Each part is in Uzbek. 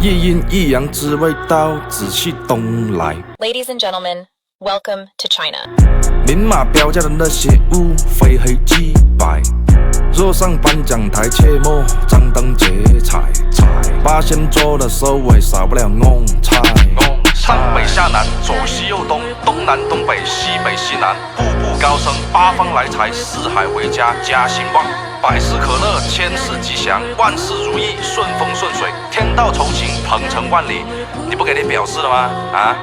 一阴一阳之谓道，紫气东来。 Ladies and gentlemen, welcome to China. 明码标价的那些物，非黑即白。若上颁奖台，切莫张灯结彩。八仙桌的收尾，少不了贡菜。上北下南，左西右东，东南东北，西北西南，步步高升，八方来财，四海为家，家兴旺，百事可乐，千事吉祥，万事如意，顺风顺水，天道酬勤，鹏程万里。你不给点表示了吗？啊？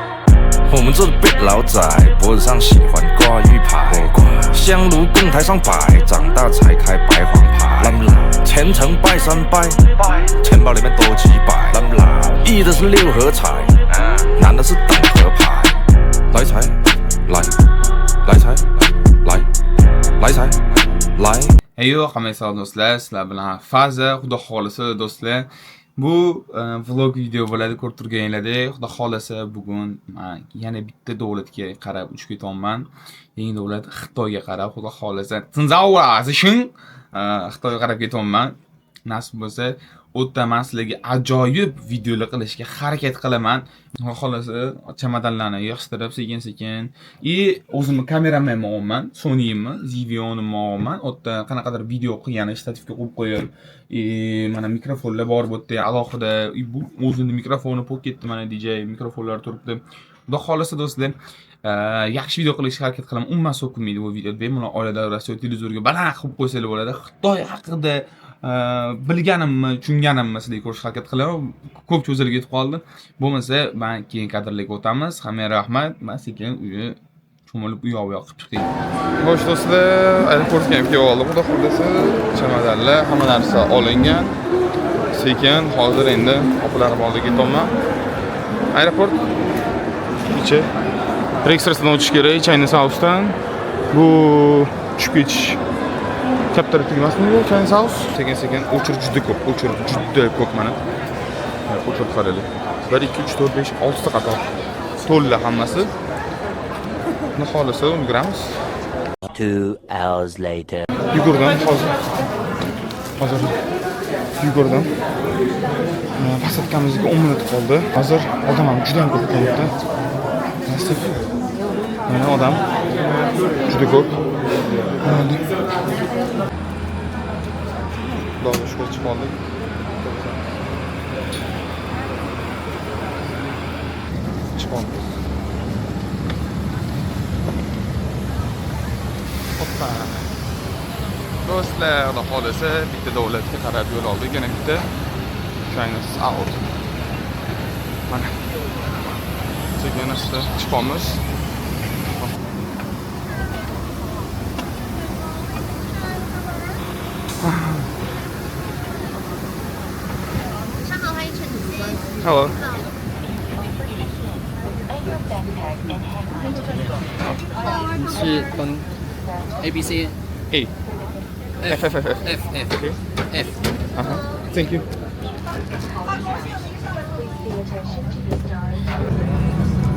我们这辈老仔脖子上喜欢挂玉牌，香炉供台上摆，长大才开白黄牌。虔诚拜三拜，钱包里面多几百。易的是六合彩，难的是等和牌。来财，来，来财，来，来财，来。 Eyo, hammaga salom do'stlar, sizlar bilan Faza, xudo xohlasa do'stlar. Bu vlog video bo'ladi, ko'rib turganinglardek. Xudo xohlasa bugun yana bitta davlatga qarab uchib ketyapman. Yangi davlat Xitoyga qarab, xudo xohlasa Xitoyga qarab ketyapman. Nasib bo'lsa, u yerda man sizlarga ajoyib videolar qilishga harakat qilaman. Xudo xohlasa chamadonlarni yig'ishtirib sekin-sekin и o'zimni kameramni ham olaman, Sony'imni, ZV-1'imni olaman. U yerda qanaqadir video qilgani shtativga qo'yib qo'yib, и mana mikrofonlar bor bu yerda alohida, и bu o'zini mikrofoni Pocketni mana DJI mikrofonlar turibdi. Xudo xohlasa do'stlar, yaxshi video qilishga harakat qilaman. Umuman so'kinmaydi bu video. Bemalol oila davrasida televizorga baland qilib qo'ysanglar bo'ladi. Xitoy haqida bilganimni, tushunganimni sizlarga ko'rishga harakat qilaman. Ko'p cho'zilib ketib qoldi. Bo'lmasa, men keyin kadrlarga o'tamiz. Hammaga rahmat. Men sekin uyga cho'milib u yoq bu yoq qilib chiqdik. Xo'sh do'stlar, aeroportga ham kelib oldim. Xudo xohlasa, chamadonlar, hamma narsa olingan. Sekin hozir endi opalarim oldiga ketaman. Aeroport ichi registratsiyadan o'tish kerak, China South'dan. Bu tushib ketish chap tarafdagi emasmi bu China South? Sekin-sekin o'chir juda ko'p, o'chir juda ko'p mana. O'chir qaraylik. 1 2 3 4 5 6 ta qator. To'la hammasi. Xudo xohlasa ulguramiz. 2 hours later. Yugurdim hozir. Hozir yugurdim. Posadkamizga 10 minut qoldi. Hozir odam ham juda ham ko'p qolibdi. Nasib. Mana odam juda ko'p. Xudoga shukur chiqib oldik. Chiqib oldik. Hoppa. Do'stlar, Xudo xohlasa bitta davlatga qarab yo'l oldik. Yana bitta China South. Mana. Sekin asta chiqamiz. Hello. 是跟 A B C A. F F F F. F F Okay. F。 Uh-huh. Thank you.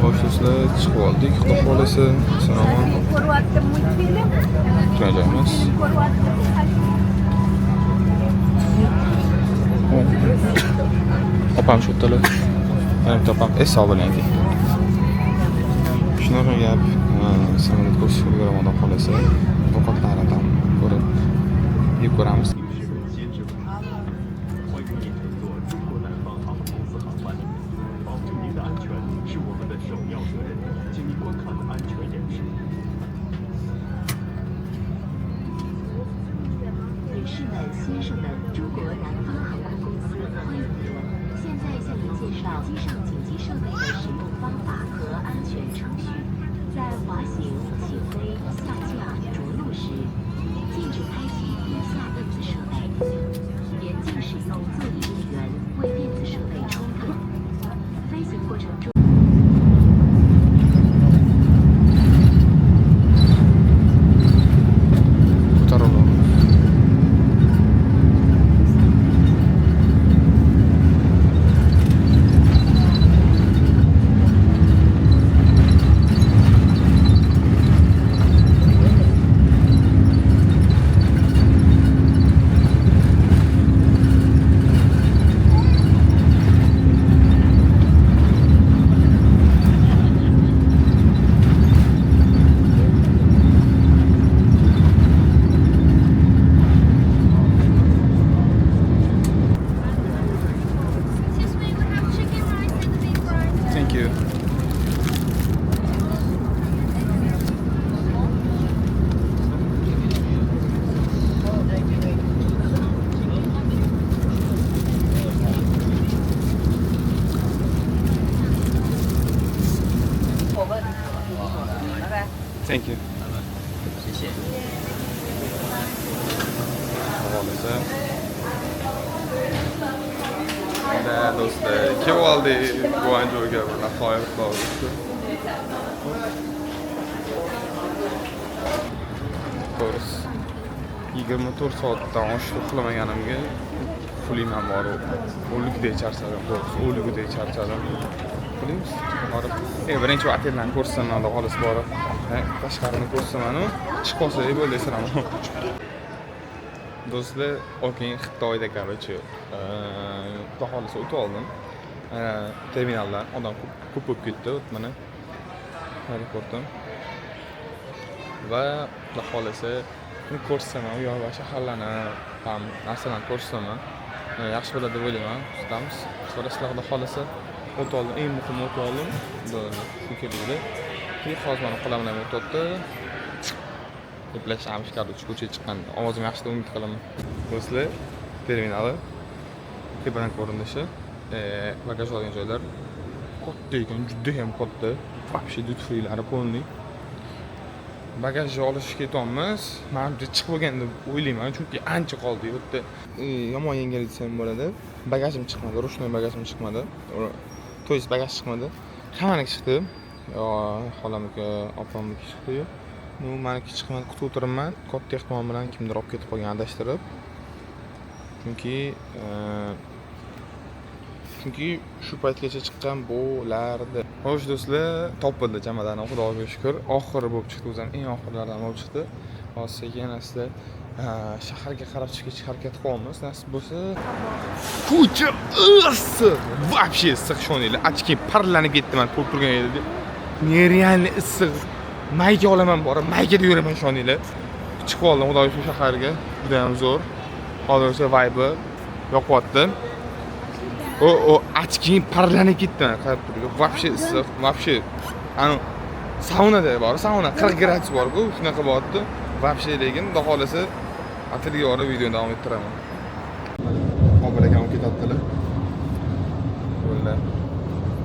Xo'sh do'stlar, chiqib oldik. Xudo xohlasa, salom. Joylaymiz. Opam shu yerdalar. Mana bitta opam sog' bo'ling aka. Shunaqa gap. Samolyot ko'rishga ulguraman xudo xohlasa. Ovqatlarni ham ko'rib yeb ko'ramiz. 女士们、先生们，中国南方航空公司欢迎您。现在向您介绍机上紧急设备的使用方法和安全程序。在滑行、起飞、下降、着陆时，禁止开启以下电子设备，严禁使用座椅电源为电子设备充电。飞行过程中。 Ko'tarilamiz. Thank you. Thank you. 谢谢。 Havola. Da do'stlar, kelib oldik Guanchjouga, bir nihoyat to'g'risi. To'g'risi 24 soatdan oshiq uxlamaganimga uxlayman borib, o'likdek charchadim, to'g'risi o'ligudek charchadim. Uxlaymiz borib. Birinchi otellarni ko'rsaman, xudo xohlasa borib, tashqarini ko'rsaman-u, chiqib olsak bo'ldi, desam. Do'stlar, okey, Xitoyda, короче, xudo xohlasa o'tib oldim. Terminaldan odam ko'p bo'lib ketdi, mana aeroportdan. Va xudo xohlasa uni ko'rsaman, u yoq va shaharlarni ham narsalarni ko'rsaman. Yaxshi bo'ladi deb o'ylayman. Kutamiz. So'rasizlar, xudo xohlasa o'tib oldim. Eng muhimi o'tib oldim. Shu kerakli. Keyin hozir mana qo'lam bilan o'tyapti. Gaplashamiz, короче, ko'chaga chiqqanda ovozim yaxshi deb umid qilaman. Do'stlar, terminali tepadan ko'rinishi, bagaj olgan joylar katta ekan, juda ham katta. Вообще duty freelari полный. Bagajni olishga ketyapmiz. Manimcha chiqib bo'lgan deb o'ylayman, chunki ancha qoldi bu yerda. Yomon yengil desam bo'ladi. Bagajim chiqmadi, ручной bagajim chiqmadi. То есть bagaj chiqmadi. Hammaniki chiqdi. Xolamniki, opamniki chiqdi. Ну, maniki chiqmadi, kutib o'tiribman. Katta ehtimol bilan kimdir olib ketib qolgan adashtirib. Chunki shu paytgacha chiqqan bo'lardi. Xo'sh do'stlar, topildi chamadani, Xudoga shukr. Oxiri bo'lib chiqdi, o'zim eng oxirlaridan bo'lib chiqdi. Hozir sekin asta shaharga qarab chiqishga harakat qilyapmiz. Nasib bo'lsa, ko'cha issiq, вообще issiq, ishoninglar. Ochki parlanib ketdi, men ko'rib turgan edi. Нереально issiq. Mayka olaman borib, maykada yuraman, ishoninglar. Chiqib oldim, Xudoga shukr, shaharga. Juda ham zo'r. Hozir o'sha vibe yoqyapti. O ochking parlanib ketdi, qarab turib. Вообще issiq, вообще. Anu saunada bor, sauna 40 gradus bor-ku, shunaqa bo'lyapti. Вообще lekin xudo xohlasa otelga borib videoni davom ettiraman. Qobul akam olib ketadilar. Yo'llar.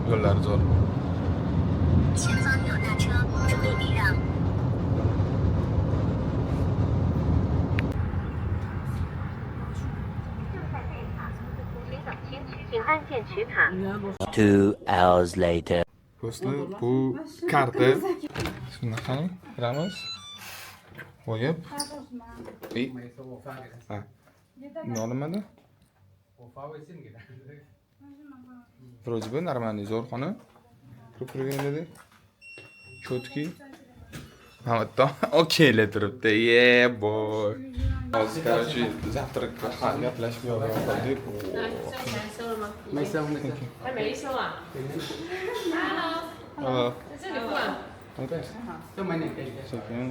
Yo'llar zo'r. 前方有大车，注意避让。请按键取卡。 2 hours later. Do'stlar, bu karta. Shuni qarang, kiramiz. Qo'yib. Ey. Ha. Nima olinmadi? Вроде бы нормальный zo'r xona. Kirib turgan edi. Чёткий. Mana bu yerda okeylar turibdi. Yeah, boy. Hozir, короче, завтрак gaplashib yo'q qildik. 没收没收。还没收啊？ Hello. 这里付啊？ 就买两个。 Sekin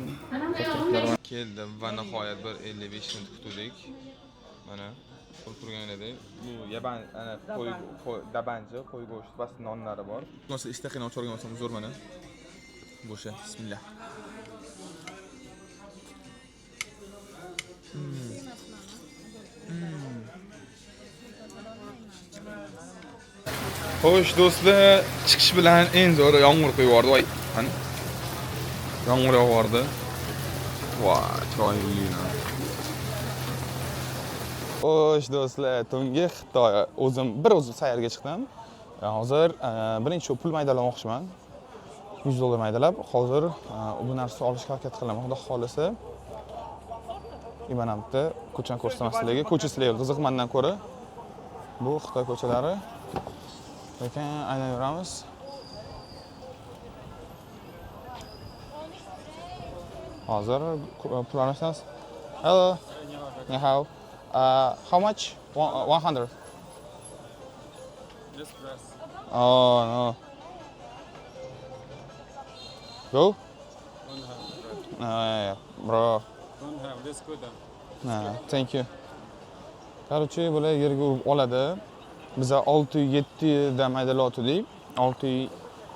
keldim va nihoyat bir 55 minut kutdik. Mana ko'rib turgan edi. Bu yaban ana qo'y dabanchi, qo'y go'shti, bas nonlari bor. Bo'lmasa ishtahini ochib olgan bo'lsam zo'r mana. Bo'sha, bismillah. Xo'sh do'stlar, chiqish bilan eng zo'ri yomg'ir quyib yubordi. Voy, qani. Yomg'ir yog'yordi. Voy, chiroyli. Xo'sh do'stlar, tungi Xitoy. O'zim bir o'zim sayrga chiqdim. Hozir birinchi pul maydalamoqchiman. 100 dollar maydalab, hozir bu narsa olishga harakat qilaman. Xudo xohlasa. Mana bitta ko'chani ko'rsataman sizlarga. Ko'cha sizlarga qiziq mandan ko'ra. Bu Xitoy ko'chalari. Lekin aylanib yuramiz. Hozir pul almashamiz. Hello. Ni hao. How much? 100. Just press. Oh no. Go? Don't have, bro. No, yeah, yeah. Bro. Don't have. Let's go down. No, thank you. Короче, bular yerga urib oladi. Biza 6-7 da maydalayotgandik. 6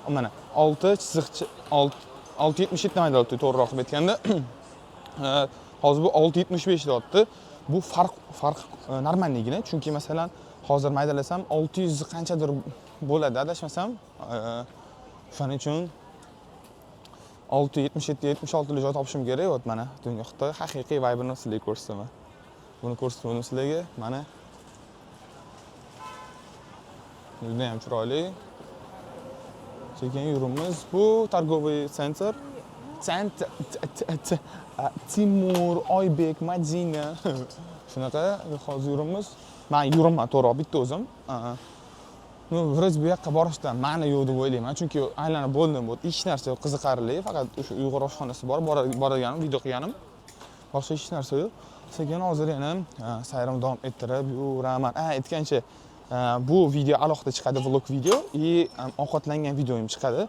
Mana 6 chiziqcha 6.77 maydalayapti, to'g'riroq qilib aytganda. Hozir bu 6.75 deyapti. Bu farq нормальный gina, chunki masalan hozir maydalasam 600 qanchadir bo'ladi, adashmasam. Shuning uchun 6.77 76 joy topishim kerak. Вот mana dunyo Xitoy haqiqiy vibe'ini sizlarga ko'rsataman. Buni ko'rsatdim sizlarga. Mana juda ham chiroyli. Sekin yuribmiz. Bu торговый центр. Центр Timur, Oybek, Madina. Shunaqa hozir yuribmiz. Men yuribman to'g'riroq bitta o'zim. Ну, вроде bu yoqqa borishdan ma'ni yo'q deb o'ylayman, chunki aylanib bo'ldim, bu hech narsa yo'q qiziqarli, faqat o'sha Uyg'ur oshxonasi bor, boradiganim, video qilganim. Boshqa hech narsa yo'q. Sekin hozir yana sayrimni davom ettirib yuraman. Aytgancha, bu video alohida chiqadi, vlog video и ovqatlangan videoyim chiqadi.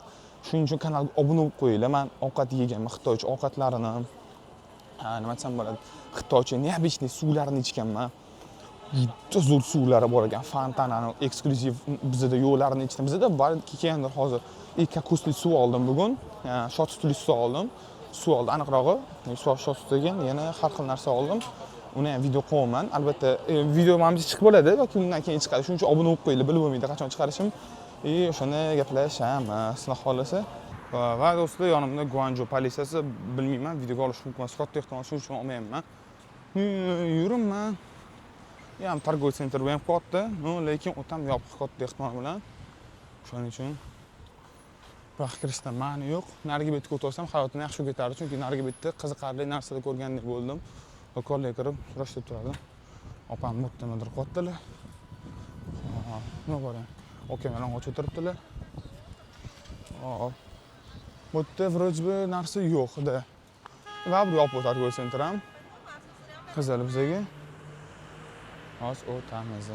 Shuning uchun kanalga obuna bo'lib qo'yinglar. Men ovqat yeganman, xitoycha ovqatlarini, nima desam bo'ladi, xitoycha необычный suvlarini ichganman. Juda zo'r suvlari bor ekan, fontan, eksklyuziv, bizada yo'qlarini ichdim. Bizada balki kelgandir hozir. И kokosli suv oldim bugun, shot sutli suv oldim. Suv oldim, aniqrog'i, suv shot suti degan, yana har xil narsa oldim. Uni ham video qo'yaman. Albatta, video manimcha chiqib bo'ladi yoki undan keyin chiqadi. Shuning uchun obuna bo'lib qo'yinglar, bilib bo'lmaydi qachon chiqarishim. И o'shanda gaplashamiz, xudo xohlasa. Va do'stlar, yonimda Guanju politsiyasi, bilmayman, videoga olish mumkin emas, katta ehtimol, shuning uchun olmayapman. Yuribman. Bu ham торговый центр, bu ham katta, но, lekin u ham yopiq katta ehtimol bilan. Shuning uchun bu yoqqa kirishdan ma'ni yo'q. Narigi betga o'tib hayotim yaxshi bo'lib ketardi, chunki narigi betda qiziqarli narsalar ko'rgandek bo'ldim. Do'konlarga kirib surishtirib turardim. Opam bu yerda nimadir qilyaptilar. Hop, nima bor endi? Akam yalang'och o'tiribdilar. Hop. Bu yerda вроде бы narsa yo'q-da. Baribir yopiq торговый центр ham. Qizil bizaga. Hozir o'tamiz.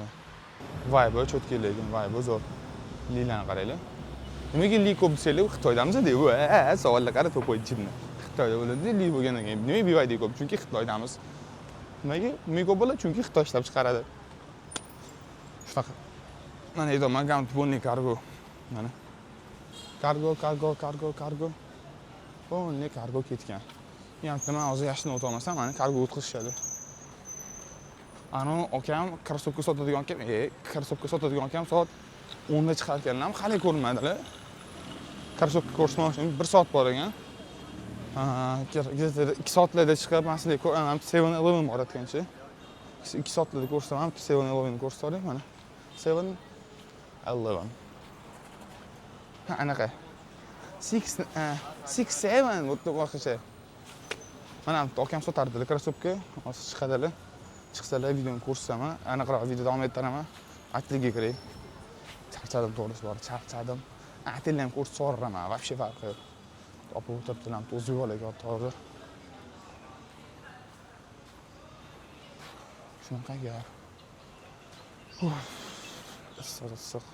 Vibe чёткий, lekin vibe zo'r. Lilarni qaranglar. Nimaga li ko'p desanglar, Xitoydamiz-da. Savollar qara to'p jinni. Xitoyda bo'ladi, li bo'lgandan keyin nima BYD ko'p? Chunki Xitoydamiz. Nimaga nima ko'p bo'ladi? Chunki Xitoy ishlab chiqaradi. Shunaqa. Mana aytyapman, полный kargo. Mana. Kargo, kargo, kargo, kargo. Полный kargo ketgan. Yana man hozir yashini o'tolmasam, mana kargo o'tkazishadi. Ani akam krossovka sotadigan akam, krossovka sotadigan akam soat 10 da chiqar ekanlar, hali ko'rinmadilar. Krossovka ko'rsatmoqchi, 1 soat bor ekan. Где-то 2 soatlarda chiqib, man sizlarga ko'raman, 7-Eleven bor aytgancha. 2 soatlarda ko'rsataman, 7-Eleven ko'rsatib mana. 7-Eleven. Ha, anaqa. 6 6 7 bu boshqacha. Mana akam sotardilar krossovka, hozir chiqadilar. Chiqsalar videoni ko'rsataman, aniqroq video davom ettiraman. Otelga kiray. Charchadim, to'g'risi bor, charchadim. Otelni ham ko'rsatib yuboraman, вообще farqi yo'q. Opa o'tiribdilar, o'zbek bola katta hozir. Shunaqa gap. Issiq, issiq.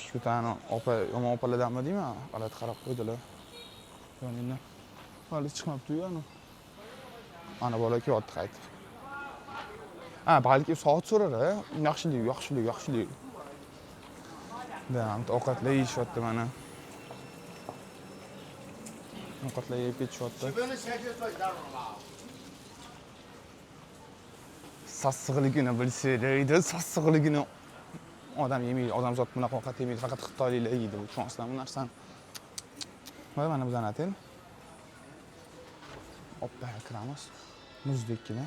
Shu tani opa, yomon opalardanmi deyman, g'alati qarab qo'ydilar. Yoningdan. Hali chiqmabdi-yu ana. Ana bola kelyapti qaytib. Ha, balki soat so'rar, a? Yaxshilik, yaxshilik, yaxshilik. Да, ovqatlar yeyishyapti mana. Ovqatlar yeb ketishyapti. Sassiqligini bilsanglar, sassiqligini odam yemaydi, odamzod bunaqa ovqat yemaydi, faqat xitoyliklar yeydi, tushunasizlarmi bu narsani? Mana bizani otel. Oppa, kiramiz. Muzdekkina.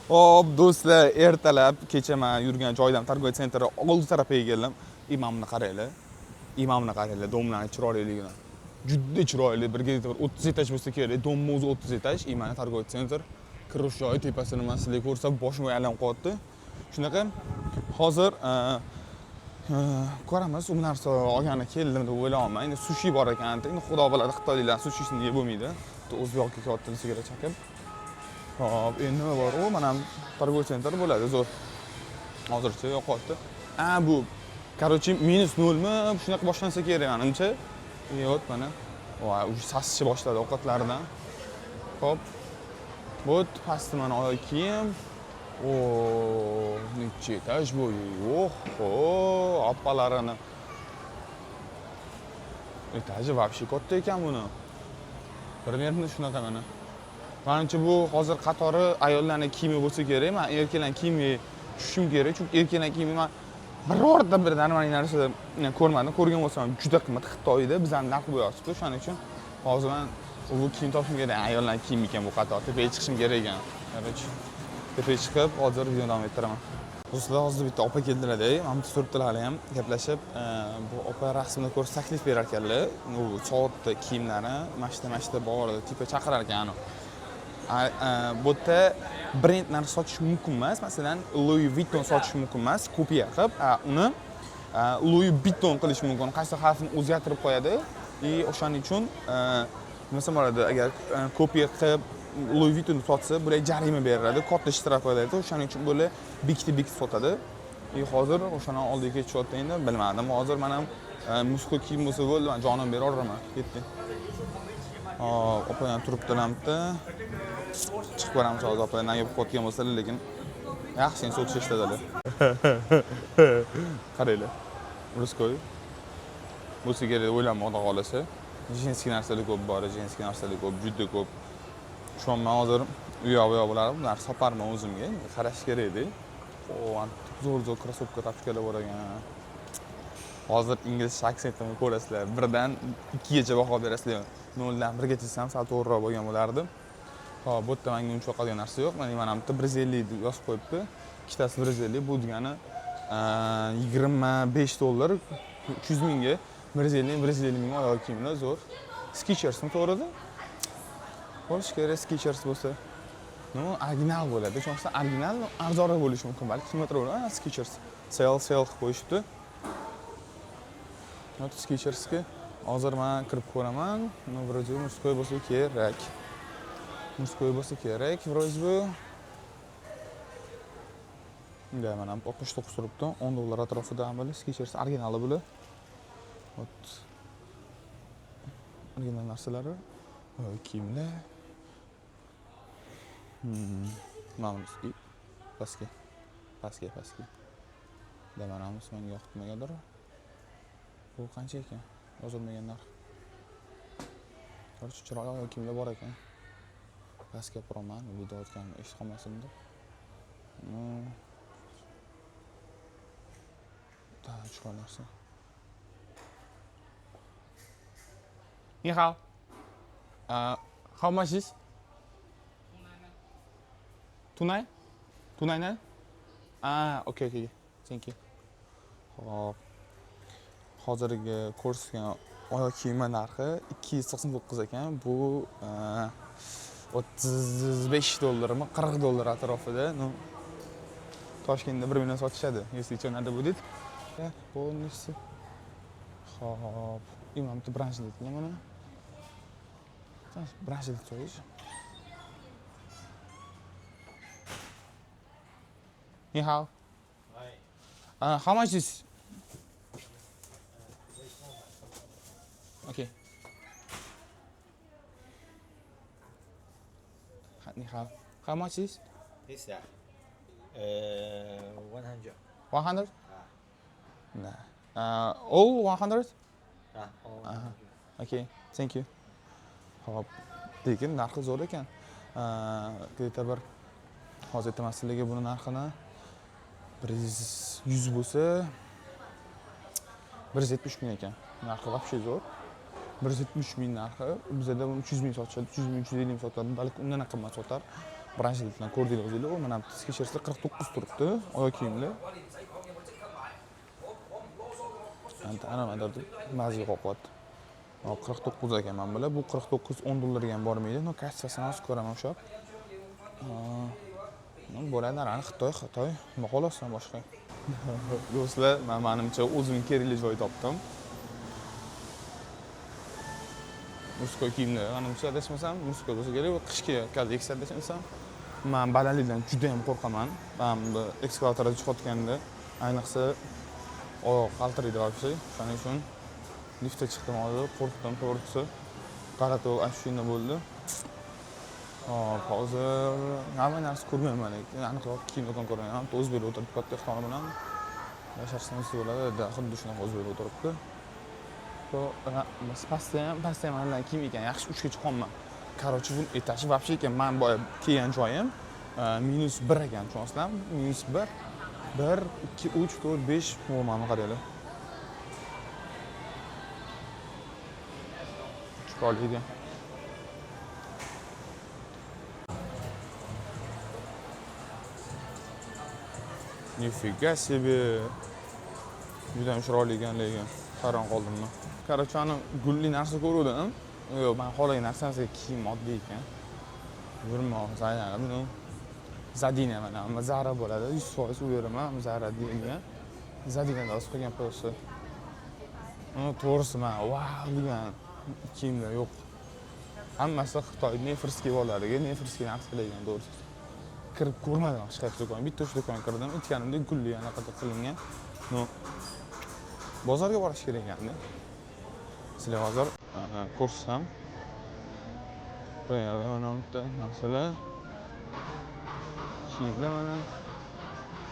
Hop, do'stlar, ertalab kecha men yurgan joydan торговый центр oldi tarafiga keldim. Imamni qaranglar. Imamni qaranglar, domlarning chiroyliligini. Juda chiroyli, birga bir 30 etaj bo'lsa kerak. Domni o'zi 30 etaj, и mana торговый центр kirish joyi tepasini man sizlarga ko'rsam boshim aylanib qolyapti. Shunaqa hozir ko'ramiz, u narsa olgani keldim deb o'ylayapman. Endi sushi bor ekan, endi xudo biladi, xitoyliklar sushisini yeb bo'lmaydi. O'zbek aka kelyapti sigaret chakib. Hop, endi nima bor? U mana торговый центр bo'ladi, zo'r. Hozircha yo'qotdi. A, bu короче minus 0 mi? Shunaqa boshlansa kerak menimcha. Yo'q, mana. Voy, уже sasishni boshladi ovqatlaridan. Hop. Bu pastda mana oyoq kiyim. O, necha etaj bu? Oho, opalarini. Etaji вообще katta ekan buni. Примерно shunaqa mana. Manimcha bu hozir qatori ayollarning kiyimi bo'lsa kerak. Men erkaklarning kiyimiga tushishim kerak, chunki erkaklarning kiyimi men birorta bir normal narsa ko'rmadim. Ko'rgan bo'lsam ham juda qimmat Xitoyda bizani narx bo'yapti. O'shaning uchun hozir men u kiyim topishim kerak. Ayollarning kiyimi ekan bu qator. Tepaga chiqishim kerak ekan. Короче, tepaga chiqib hozir videoni davom ettiraman. Do'stlar, hozir bitta opa keldilar-da, mana bu turibdilar hali ham gaplashib. Bu opa rasmini ko'rib taklif berar ekanlar. U soatda kiyimlari mana shu bor tipa chaqirar ekan. Bu yerda brend narsa sotish mumkin emas. Masalan, Louis Vuitton sotish mumkin emas, kopiya qilib, uni Louis Vuitton qilish mumkin. Qaysi harfini o'zgartirib qo'yadi. И o'shaning uchun nima desam bo'ladi, agar kopiya qilib Louis Vuitton sotsa, bular jarima beriladi, katta shtraf qo'yiladi. O'shaning uchun bular bekitib bekitib sotadi. И hozir o'shani oldiga ketishyapti endi, bilmadim. Hozir men ham мужской kiyim bo'lsa bo'ldi, men jonim beraveraman. Ketdik. Hop, opalar turibdilar bitta. Chiqib ko'ramiz hozir opalar nima gap qilayotgan bo'lsalar, lekin yaxshi so'kish eshitadilar. Qaranglar. Русской. Bo'lsa kerak o'ylanmoqda xolasa. Женский narsalar ko'p bor, женский narsalar ko'p, juda ko'p. Tushunman hozir u yoq bu yoq bo'lardi, bularni soparman o'zimga, endi qarash kerak-da. O, zo'r zo'r krossovka, tапочка lar bor ekan. Hozir inglizcha aksentimni ko'rasizlar. Birdan ikkigacha baho berasizlar. Noldan birgacha desam sal to'g'riroq bo'lgan bo'lardi. Hop, bu yerda menga uncha yoqadigan narsa yo'q. Mana bitta 150 deb yozib qo'yibdi. Ikkitasi 150, bu degani $25, 300 mingga 150, 150 ming oyoq kiyimlar zo'r. Skechersmi to'g'rida? Bo'lishi kerak Skechers bo'lsa. Ну, original bo'ladi. Chunki original arzonroq bo'lishi mumkin, balki qimmatroq bo'ladi. Ha, Skechers. Sale sale qilib qo'yishibdi. Вот Skechersga hozir men kirib ko'raman. Ну, вроде бы мужской bo'lsa kerak. Мужской bo'lsa kerak, вроде бы. Да, mana 69 turibdi. $10 atrofida bular Skechers originali bular. Вот. Original narsalari. Oyoq kiyimlar. Mana bu pastga. Pastga, pastga. Demanamiz menga yoqdi nimagadir. Bu qancha ekan? Yozilmagan narx. Короче, chiroyli oyoq kiyimlar bor ekan. Pastga gapiraman, video otganimni eshitib qolmasin deb. Ну, да, chiroyli narsa. 你好。How much is? 2 9? 299? Ah, okay. Thank you. Hop. Hozirgi ko'rsatgan oyoq kiyimi narxi 299 ekan. Bu $35mi, $40 atrofida. Ну, Toshkentda 1 million sotishadi, если что надо будет. Полностью. Hop, imam bitta brasletlar mana. Braslet so'yish. 你好。How much is? Okay. 你好。How much is? This 100. 100? Nah. All 100? All. Aha. Okay, thank you. Hop. Lekin narxi zo'r ekan. Где-то bir hozir aytaman sizlarga buni narxini 100 bo'lsa 170 ming ekan. Narxi вообще zo'r. 170 ming narxi. Bizada buni 300 ming sotishadi, 300 ming, 350 ming sotadi, balki undan ham qimmat sotar. Brasletlarni ko'rdinglar o'zinglar. U mana bu Skechersda 49 turibdi, oyoq kiyimlar. Ana nimadir mazga qoqyapti. Hop, 49 ekan mana bular. Bu 49 $10 ga ham bormaydi. Но, kassasini hozir ko'raman o'sha. Ну, bo'ladi, ana Xitoy, Xitoy. Nima xolos boshqa. Do'stlar, men manimcha o'zim kerakli joy topdim. Мужской kiyimlar, manimcha adashmasam, мужской bo'lsa kerak, bu qishki kolleksiya adashmasam. Men balandlikdan juda ham qo'rqaman. Men bu eskalatorda chiqayotganda, ayniqsa oyoq qaltiraydi вообще. Shuning uchun liftda chiqdim hozir, qo'rqdim to'g'risi. G'alati ощущение bo'ldi. Hop, hozir hamma narsa ko'rmayman, lekin aniqroq kiyim do'kon ko'rmayman. Bitta o'zbek o'tiribdi katta ehtimol bilan. Yashash bo'ladi, xuddi shunaqa o'zbek o'tiribdi. Pastda ham mana kiyim ekan, yaxshi 3 ga chiqyapman. Короче, bu etaji вообще ekan, man boya kelgan joyim -1 ekan, tushunasizlarmi? -1, 1, 2, 3, 4, 5, mana qaranglar. Chiroyli ekan. Нифига себе. Juda ham chiroyli ekan lekin. Hayron qoldim men. Короче, ani gulli narsa ko'ruvdim. Yo'q, men xohlagan narsasi kiyim oddiy ekan. Yurma, aylanib buni. Zadina mana, amma Zara bo'ladi. 100% u Zara deyilgan. Zadinada osib qo'ygan просто. Uni to'g'risi man vau degan kiyimlar yo'q. Hammasi Xitoy нефорский bolalariga нефорский narsalar ekan to'g'risi. Kirib ko'rmadim hech qaysi do'kon. Bitta shu do'konga kirdim. Aytganimdek gulli anaqa qilingan. Но bozorga borish kerak ekanda. Sizlar hozir ko'rsam. Bu yerda mana bitta narsalar. Kiyimlar mana.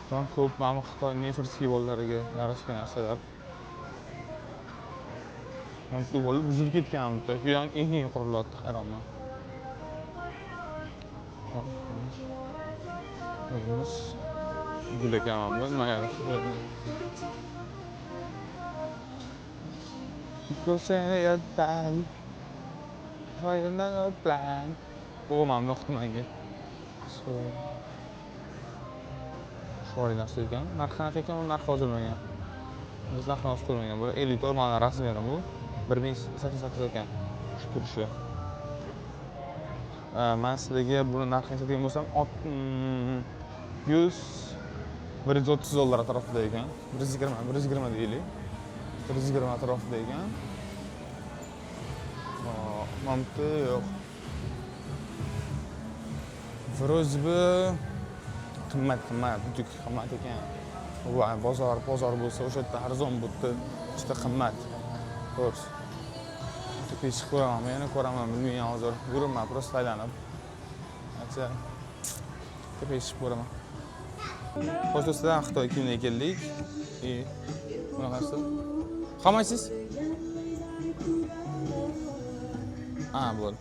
Tam ko'p mana Xitoy нефорский bolalariga yarashgan narsalar. Mana bu bola buzilib ketgan bitta. Shu ham eng eng qurilyapti, hayronman. Hop, o'zimiz gul ekan mana bu nima yarashdi. Bu mana yoqdi menga. Chiroyli narsa ekan. Narxi qanaqa ekan, uni narxi yozilmagan. Biz narxini yozib qo'ymagan. Bu 54 mana razmeri bu. 1088 ekan shu turishi. Man sizlarga buni narxini aytadigan bo'lsam, 100 130 dollar atrofida ekan. 120, 120 deylik. 120 atrofida ekan. Mana bu yo'q. Вроде бы qimmat, qimmat, butik qimmat ekan. Va bozor bo'lsa o'sha yerda arzon, bu yerda juda qimmat. To'g'risi. Tepaga chiqib ko'raman, yana ko'raman, bilmayman hozir. Yuribman просто aylanib. Acha. Tepaga chiqib ko'raman. Xo'sh do'stlar, Xitoy kiyimga keldik. И bunaqasi. How much is? Ha, bo'ldi.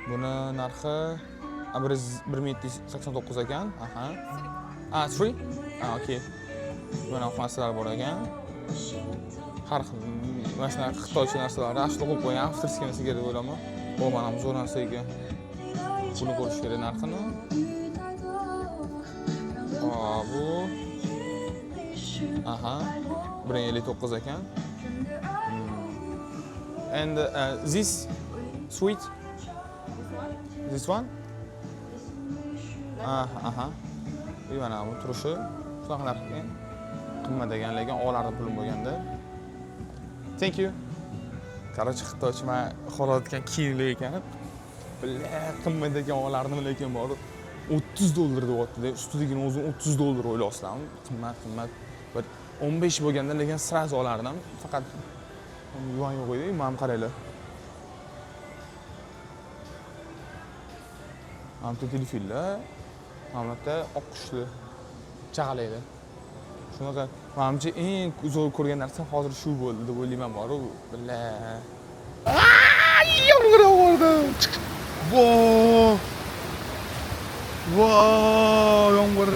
Buni narxi 1789 ekan. Aha. Ah, 3? Ah, okey. Mana narsalar bor ekan. Har xil mana shunaqa xitoycha narsalar ashula qo'yib qo'ygan, авторский narsa kerak deb o'ylayman. Bu mana bu zo'r narsa ekan. Buni ko'rish kerak narxini. Hop, bu aha, 1.59 ekan. And this sweet? This one? Aha, aha. Mana bu turishi shunaqa narx ekan. Qimmat ekan, lekin olardi pulim bo'lganda. Thank you. Короче, xitoycha man xohlayotgan kiyimlar ekan. Бля, qimmat ekan olardim, lekin borib 30 dollar deyapti-da. Ustidagini o'zi 30 dollar o'ylayapsizlarmi? Qimmat, qimmat. Bir 15 bo'lganda lekin сразу olardim. Faqat yuan yo'q edi. Mana bu qaranglar. Mana bu delfinlar, mana bu yerda oqqushli chaqalaklar. Shunaqa manimcha eng zo'r ko'rgan narsam hozir shu bo'ldi deb o'ylayman boru. Бля. Yomg'ir yog'di. Vo! Vo, yomg'ir.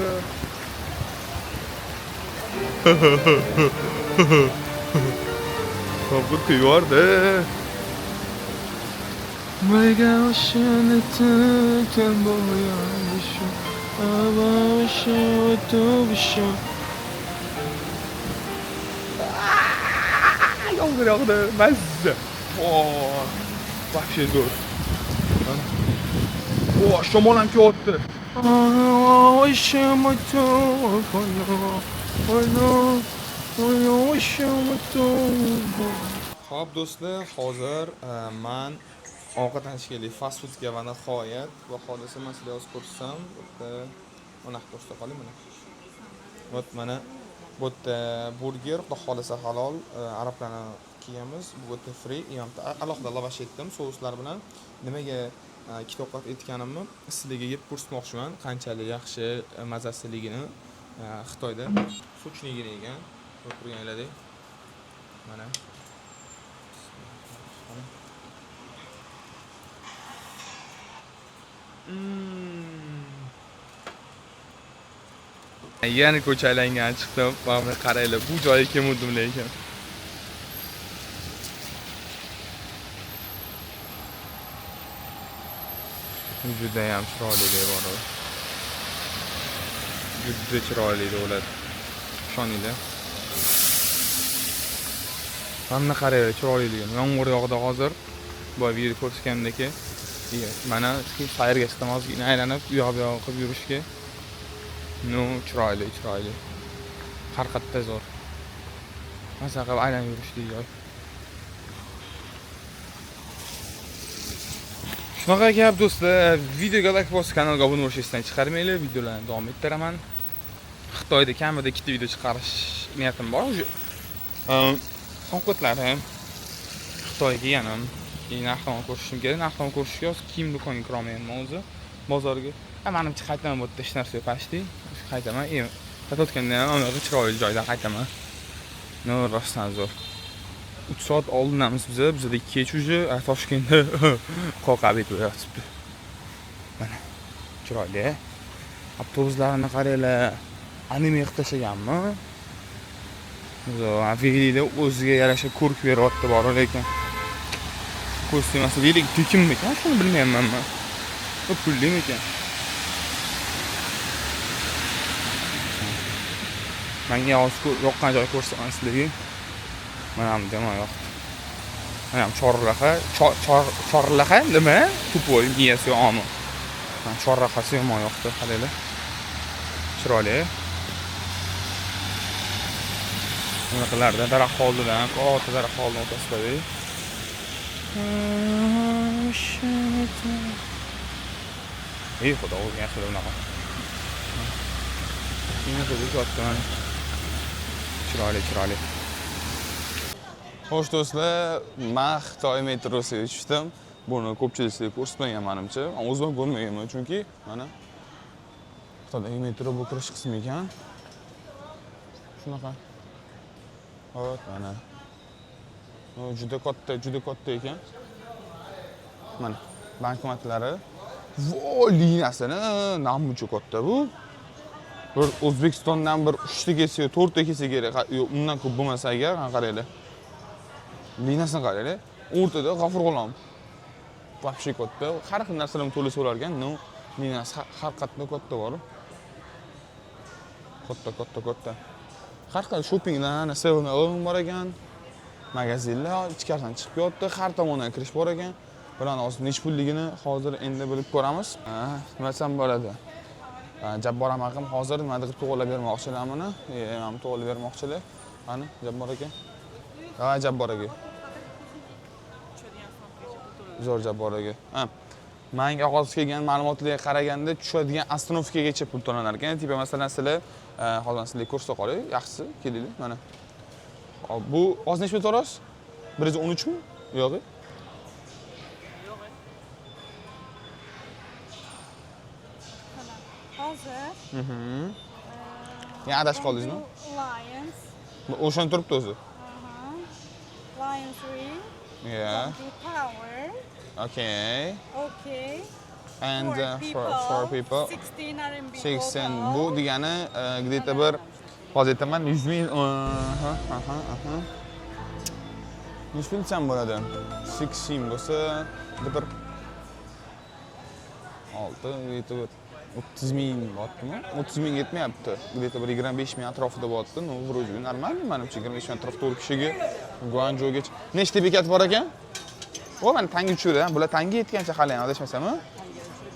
Yomg'ir quyyordi. Yomg'ir yog'di, mazza. Вообще zo'r. O, shamol ham kelyapti. Xo'p do'stlar, hozir man ovqatlanishga keldik fast foodga va nihoyat va xohlasa man sizlarga hozir ko'rsatsam, bu yerda mana ko'rsata qoling mana. Вот mana bu yerda burger, xudo xohlasa halol, arablarni kiyamiz. Bu yerda free, alohida lavash etdim souslar bilan. Nimaga Ikkita ovqat etganimni sizlarga yeb ko'rsatmoqchiman, qanchalik yaxshi, mazasiligini. Xitoyda сочный gina ekan, ko'rib turganlaridek. Mana. Yana ko'cha aylangan chiqdim. Mana buni qaranglar, bu joyga keluvdim lekin. Judayam chiroyli bor. Juda chiroyli davlat. Ishoninglar. Mana qaranglar chiroyliligini. Yomg'ir yog'di hozir. Boya video ko'rsatganimdek. Mana sayrga chiqdim ozgina aylanib, u yoq bu yoq qilib yurishga. Ну, chiroyli, chiroyli. Har qayerda zo'r. Maza qilib aylanib yurishlik joy. Shunaqa gap do'stlar, videoga like bosib, kanalga obuna bo'lish esdan chiqarmanglar, videolarni davom ettiraman. Xitoyda kamida ikkita video chiqarish niyatim bor. Уже ovqatlarim Xitoyga kelganim, narx-navo ko'rishim kerak. Narx-navo ko'rishga hozir kiyim do'koniga kirolmayapman o'zi, bozorga. Ha, manimcha qaytaman, bu yerda hech narsa yo'q почти. Qaytaman. Qaytayotganda ham anaqa chiroyli joydan qaytaman. No, rostdan zo'r. 3 soat oldinamiz biza, bizada kech уже, Toshkentda qoq обед bo'lyapti. Mana chiroyli. Avtobuslarni qaranglar. Anime qilib tashlaganmi? Zo'r, o'ziga yarasha ko'rk beryapti bor, lekin ko'z tegmasa velik tekinmikan, shuni bilmayman men. Bu pullimikan? Menga hozir yoqqan joy ko'rsataman sizlarga. Mana bu yomon yoqdi. Mana bu chorraha, chorraha nima? Tupoy miyasi yo'qmi? Mana chorrahasi yomon yoqdi, qaranglar. Chiroyli. Bunaqalarda daraxt oldidan, katta daraxt oldidan o'tasizlar. Ey xudo, o'zing yaxshi bunaqa. Endi katta mana. Chiroyli, chiroyli. Xo'sh do'stlar, men Xitoy metrosiga tushdim. Buni ko'pchilik sizlarga ko'rsatmagan manimcha. Men o'zim ham ko'rmaganman, chunki mana Xitoydagi metro bu kirish qismi ekan. Shunaqa. Hop, mana. Juda katta, juda katta ekan. Mana bankomatlari. Voy, liniyasini namuncha katta bu. Bir O'zbekistondan bir 3 ta kelsa, 4 ta kelsa kerak. Yo'q, undan ko'p bo'lmasa agar, mana qaranglar. Liniyasini qaranglar. O'rtada G'afur G'ulom. Вообще katta. Har xil narsalarni to'lasa bo'lar ekan. No, liniyasi har qatda katta bor. Katta, katta, katta. Har xil shoppinglar, 7-Eleven bor ekan. Magazinlar ichkaridan chiqib yotdi, har tomondan kirish bor ekan. Bularni hozir nech pulligini hozir endi bilib ko'ramiz. Nima desam bo'ladi? Jabbor amakim hozir nimadir qilib to'g'irlab bermoqchilar buni. Mana to'g'irlab bermoqchilar. Qani, Jabbor aka. Ha, Jabbor aka. Zo'r Jabbor aka. Ha. Menga hozir kelgan ma'lumotlarga qaraganda tushadigan остановка gacha pul to'lanar ekan. Типа masalan sizlar hozir sizlarga ko'rsata qolay. Yaxshisi, kelinglar mana. Hop, bu hozir necha pul to'laysiz? 113 mi? Yo'q. Hozir Yana adashib qoldingizmi? Lions. O'shani turibdi o'zi. Lions Ring. Yeah. Tower. Okay. Okay. And Four for people. 16 RMB. 80 total. bu degani где-то bir hozir aytaman 100 ming, aha, aha, aha. Nechi pul desam bo'ladi? 80 bo'lsa, bir 6, где-то bir 30 ming bo'lyaptimi? 30 ming yetmayapti. Где-то bir 25 ming atrofida bo'lyapti. Ну, вроде нормально, manimcha 25 ming atrofida 4 kishiga Guanchjougacha. Nechta bekat bor ekan? O, mana tanga tushirdi, bular tanga yetgancha hali ham adashmasam, a?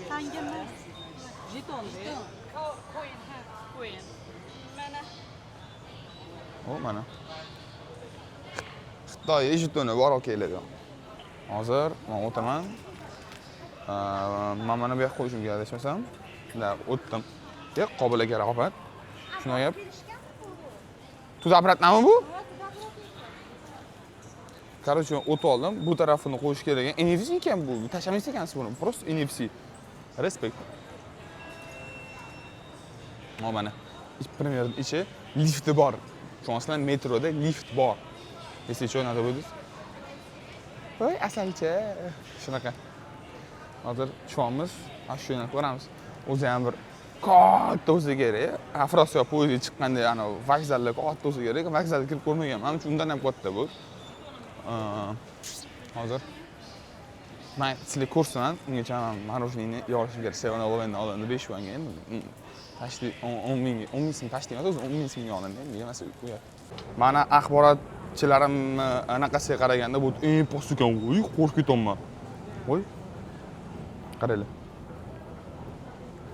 Tanga emas. Jeton. Coin, ha. Coin. Mana. O, mana. Xitoy jetoni bor okeylar. Hozir men o'taman. Men mana bu yoqqa qo'yishim kerak adashmasam. Da, o'tdim. Yo'q, qobil aka rahmat. Shunday gap. Туда обратно mi bu? Короче, o't oldim. Bu tarafini qo'yish kerak ekan. NFC ekan bu. Tashlamaysiz ekansiz buni. Просто NFC. Respect. O mana. Примерно ichi lifti bor. Tushunasizlar, metroda lift bor. Если что, надо будет. Voy, asalcha. Shunaqa. Hozir tushyapmiz. Mana shu yerni ko'ramiz. O'zi ham bir katta bo'lsa kerak. Afrosiyob poyezdi chiqqanda ana vokzallar katta bo'lsa kerak. Vokzalga kirib ko'rmaganman. Manimcha undan ham katta bu. Hozir man sizlarga ko'rsataman. Ungacha man мороженое ni olishim kerak. 7-Elevendan olindi 5 yuanga endi. Почти 10 ming, 10 ming so'm почти emas, o'zi 10 ming so'mga olindi endi yemasa u. Mana axborotchilarimni anaqasiga qaraganda bu eng past ekan. Voy, qo'rqib ketyapman. Voy. Qaranglar.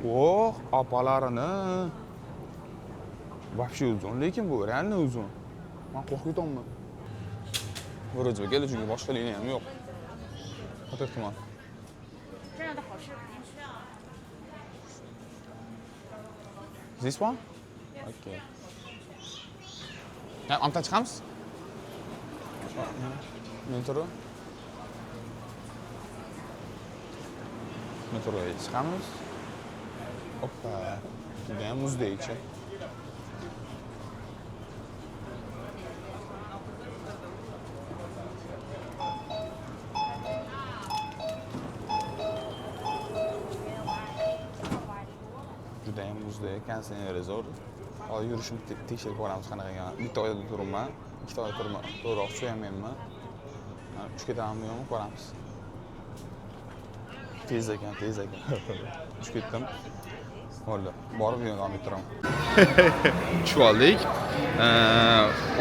Oh, opalarini. Вообще uzun, lekin bu реально uzun. Man qo'rqib ketyapman. Вроде бы keldi, chunki boshqa liniya ham yo'q. Katta ehtimol. This one? Okay. Ha, amta chiqamiz? Metro. Metroga chiqamiz. Oppa. Judayam muzdek ichi. Judayam muzdek, konditsioneri zo'r. Hozir yurishimni tekshirib ko'ramiz qanaqa ekan. Bitta oyda turibman, ikkita oyda turibman. To'g'riroq suyamayman. Uchib ketamanmi yo'qmi ko'ramiz. Tez ekan, tez ekan. Uchib ketdim. Bo'ldi. Borib yo'lni davom ettiraman. Tushib oldik.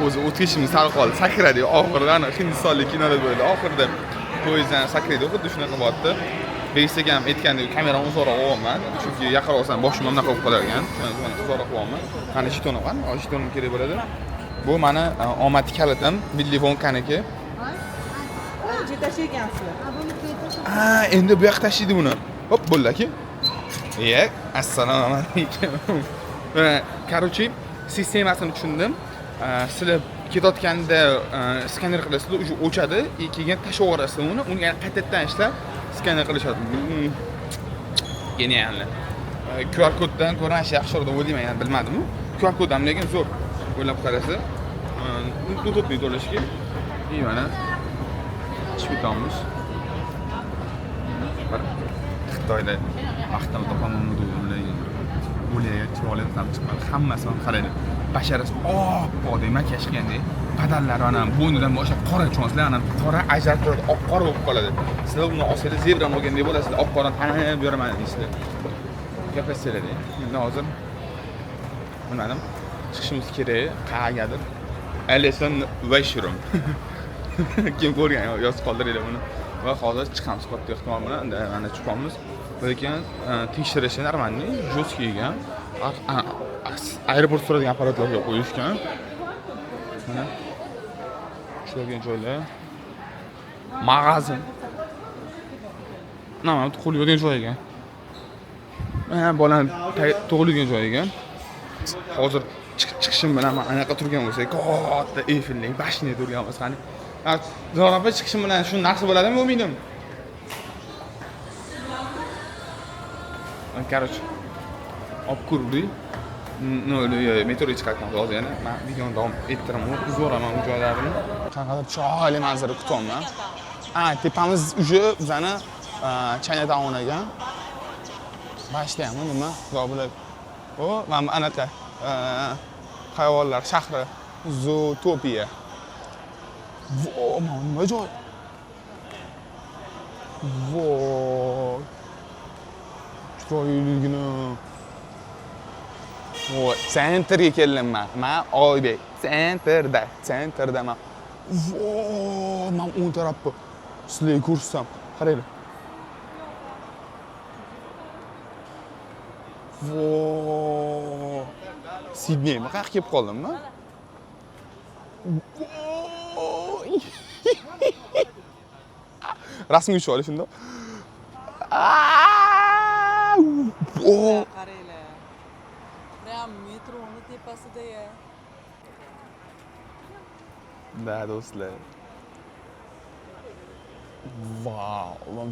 O'zi o'tkazishimiz sal qoldi. Sakradi oxirida, ana hindistonlik kinoda bo'ldi. Oxirida poyezddan sakraydi, xuddi shunaqa bo'lyapti. Beshik ham aytgandek kamerani uzoqroq olyapman. Chunki yaqinroq olsam boshim bunaqa bo'lib qolar ekan. Shuning uchun uzoqroq olyapman. Qani jetonim qani? Jetonim kerak bo'ladi. Bu mani omad kalitim, Willy Wonkaniki. Ha, endi bu yoqqa tashlaydi buni. Hop, bo'ldi aka. Iye, assalomu alaykum. Короче, sistemasini tushundim. Sizlar ketayotganda skaner qilasizlar, уже o'chadi, keyin tashlab yuborasizlar uni, uni yana qaytadan ishlab skaner qilishadi. Genialni. QR koddan ko'ra mana shu yaxshiroq deb o'ylayman, yana bilmadim. QR kod ham lekin zo'r. O'ylab qarasa, удобный to'lashga. И mana chiqib ketamiz. Bir Xitoyda vaqtini topolmadim degan. O'laya chiroyli ham chiqmadi. Hammasi ham qaranglar. Basharasi oppoq makiyaj qilgandek, badallari ana bo'ynidan boshlab qora tushunasizlar, ana qora ajralib turadi, oq qora bo'lib qoladi. Sizlar uni olsangiz zebrani olgandek bo'lasizlar, oq qorani tanib beraman deysizlar. Gaplashsalar. Endi hozir bilmadim, chiqishimiz kerak, qayergadir. Alison Washroom. Kim ko'rgan yozib qoldiringlar buni. Va hozir chiqamiz katta ehtimol bilan, endi mana chiqamiz. Lekin tekshirishi normalniy, жесткий ekan. Aeroport suradigan apparatlarga qo'yishgan. Mana tushadigan joylar. Mag'azin. Nima, qo'l yuvadigan joy ekan. Ha, bolani tug'ilgan joy ekan. Hozir chiqishim bilan men anaqa turgan bo'lsak, katta Eyfelning bashini turgan bo'lsa, qani. Zora opa chiqishim bilan shu narsa bo'ladimi, bo'lmaydimi? Короче, olib ko'rdik. Metroga chiqayotgan hozir yana men videoni davom ettiraman, o'tkazib bu joylarini. Qanaqadir chiroyli manzara kutyapman. Ha, tepamiz уже bizani Chinatown ekan. Boshlayapmi nima? Xudo biladi. O, mana bu anaqa hayvonlar shahri Zootopia. Vo, mana nima joy? Vo. Chiroyligini. Vo, sentrga keldim men. Men Oybek, sentrda, sentrdaman. Vo, men o'ng tarafni sizlarga ko'rsatsam, qaranglar. Vo. Sidneymi? Qayerga kelib qoldim men? Rasmga tushib olay shunda. Qaranglar. Prям metroni tepasida ya. Da, do'stlar. Vau, vau.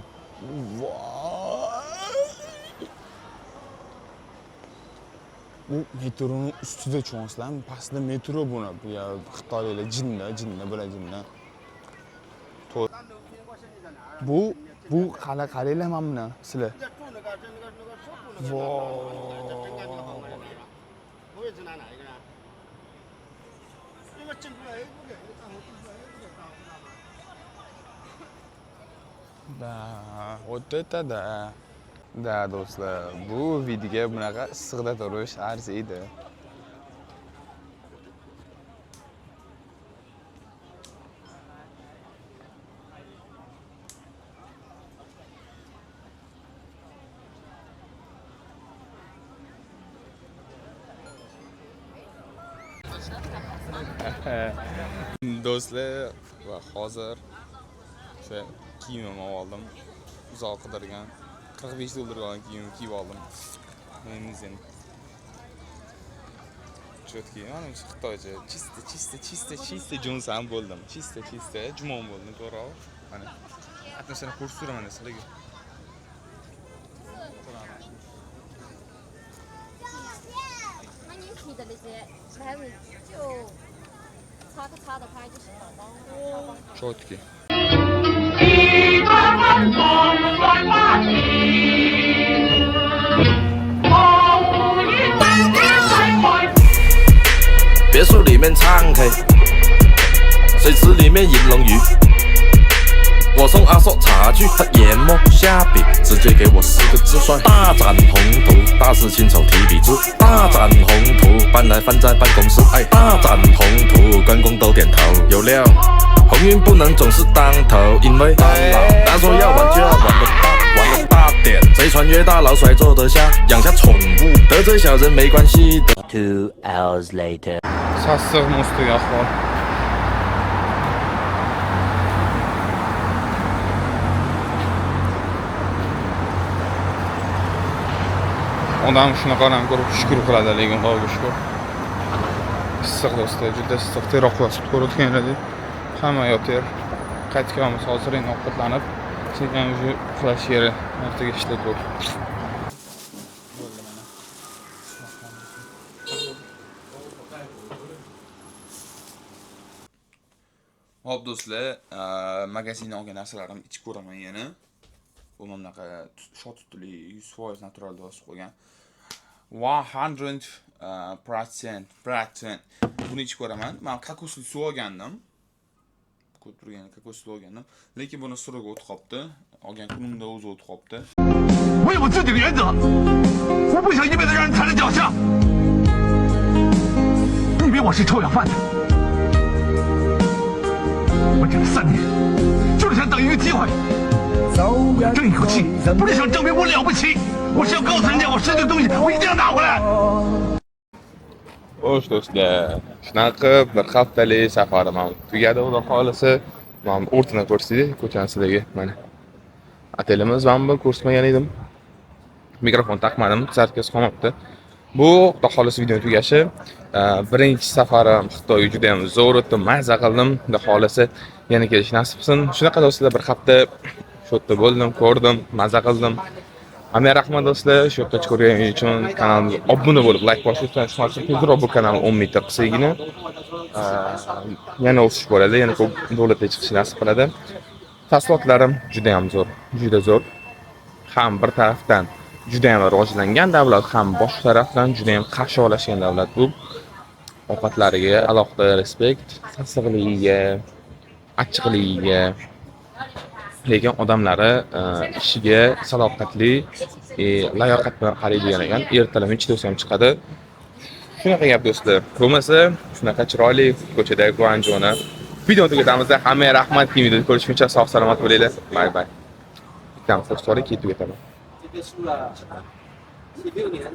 Bu metroni ustida tushunasizlarmi? Pastda metro buni. Ya Xitoyliklar jinni, jinni, bular jinni. Bu qala qaranglar mana buni sizlar. Vau. Да, вот это да. Да, do'stlar, bu videoga bunaqa issiqda turish arziydi. Do'stlar, va hozir o'sha kiyimimni oldim. Uzoq qidirgan 45 dollarga olgan kiyimimni kiyib oldim. Endi Cho'tki, mana shu Xitoycha, чисто, чисто, чисто, чисто junsam bo'ldim. Чисто, чисто jumon bo'ldim, to'g'ri. Mana atmosferani ko'rsatib turaman sizlarga. 那你提的那些，还是就插个插的拍就行了。 Cho'tki. 别墅里面唱 K， 水池里面银龙鱼。我送阿硕茶具，他研墨下笔，直接给我4个字：帅。大展宏图，大师亲手提笔字。大展宏图，搬来放在办公室。哎，大展宏图，关公都点头，有料。鸿运不能总是当头，因为他说要玩就要玩得大，玩得大点。贼船越大，老鼠还坐得下，养下宠物，得罪小人没关系。 2 hours later. Sassiq ustiga ahvol. Odam shunaqalarni ko'rib shukr qiladi, lekin Xudoga shukr. Issiq do'stlar, juda issiq, ter oqyapti, ko'rayotganlaringizdek. Hamma yoq ter. Qaytib kelamiz hozir endi ovqatlanib, sekin уже uxlash yeri, ertaga ishlar ko'p. Bo'ldi mana. Hop do'stlar, magazindan olgan narsalarimni ichib ko'raman yana. Bu mana bunaqa shot sutli 100% natural yozib qo'ygan. 100% buni ichib ko'raman. Men kokosli suv olgandim. Ko'rib turgan kokosli suv olgandim, lekin buni surigi o'tib qopti. Olgan kunimda o'zi o'tib qopti. 我有自己的原则，我不想一辈子让人踩在脚下。你以为我是臭要饭的？我忍了3年，就是想等一个机会。我要争一口气，不是想证明我了不起，我是要告诉人家我失去的东西，我一定要拿回来。 Xo'sh do'stlar, shunaqa qilib bir haftalik safarim ham tugadi, xudo xohlasa. Mana o'rtini ko'rsatdik, ko'chasidagi mana otelimiz. Men bu ko'rsatmagan edim. Mikrofon taqmadim, sarkasi qolmabdi. Bu xudo xohlasa videoni tugashi. Birinchi safarim Xitoyga juda ham zo'r o'tdi, maza qildim. Xudo xohlasa yana kelish nasib qilsin. Shunaqa do'stlar, bir hafta shu yerda bo'ldim, ko'rdim, maza qildim. Hamma rahmat do'stlar, shu yergacha ko'rganingiz uchun kanalimizga obuna bo'lib, like bosib, shuning tezroq bu kanalni 10 mingta qilsagina yana o'sish bo'ladi, yana ko'p davlatga chiqish nasib qiladi. Tafsilotlarim juda ham zo'r, juda zo'r. Ham bir tarafdan juda ham rivojlangan davlat, ham boshqa tarafdan juda ham qashshoqlashgan davlat bu. Ovqatlariga alohida respekt, sassiqligiga, achchiqligiga, lekin odamlari ishiga sadoqatli, layoqat bilan qaraydigan ekan. Ertalab necha do'st ham chiqadi. Shunaqa gap do'stlar. Bo'lmasa shunaqa chiroyli ko'chada Guanzhouni video tugatamiz. Hammaga rahmat, keyingi videoda ko'rishguncha sog' salomat bo'linglar. Bye bye. Bittani ko'rsatib keyin tugataman. 这边输了76年。